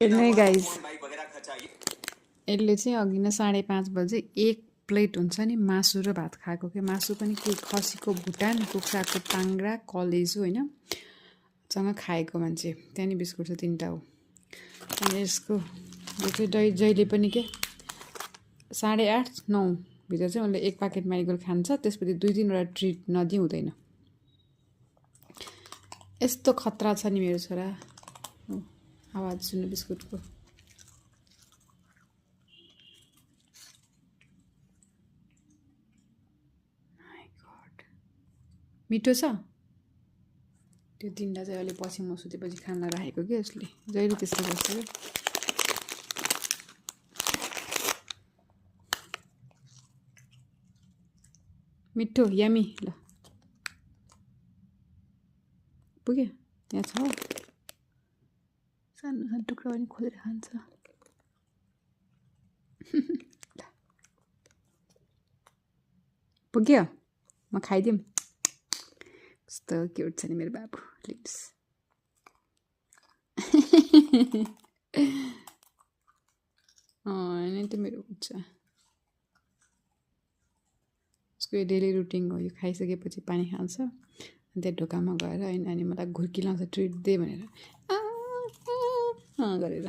हेर्नु गाइस यसले चाहिँ अघि नै 5:30 बजे एक प्लेट हुन्छ नि मासु र भात खाएको के मासु पनि के खसीको भुटान कुखुराको टाङ्ग्रा कलेजो होइन सँग खाएको मान्छे त्यहाँ नि बिस्कुट छ 3टा हो अनि यसको यो चाहिँ जहिले पनि के 8:30 9 भित्र चाहिँ उसले एक प्याकेट म्यारिगोल्ड खान्छ त्यसपछि 2-3 वटा ट्रिट नदिई हुँदैन यस्तो खतरा छ नि मेरो छोरा आवाज सुन्नु बिस्कुटको मिठो छ त्यो 3टा चाहिँ अहिले पछि म सुतेपछि खान राखेको के यसले जहिले त्यस्तो गर्छ के मिठो यमी ल पुग्यो यहाँ छ सानो सानो टुक्रा पनि खोलेर खान्छ पुग्यो म खाइदिउँ कस्तो क्युट छ नि मेरो बाबु लिप्स नि त मेरो हुन्छ उसको डेली रुटिन हो यो खाइसकेपछि पानी खान्छ अनि त्यो ढोकामा गएर होइन अनि मलाई घुर्की लाउँछ ट्रिट दे भनेर गरेर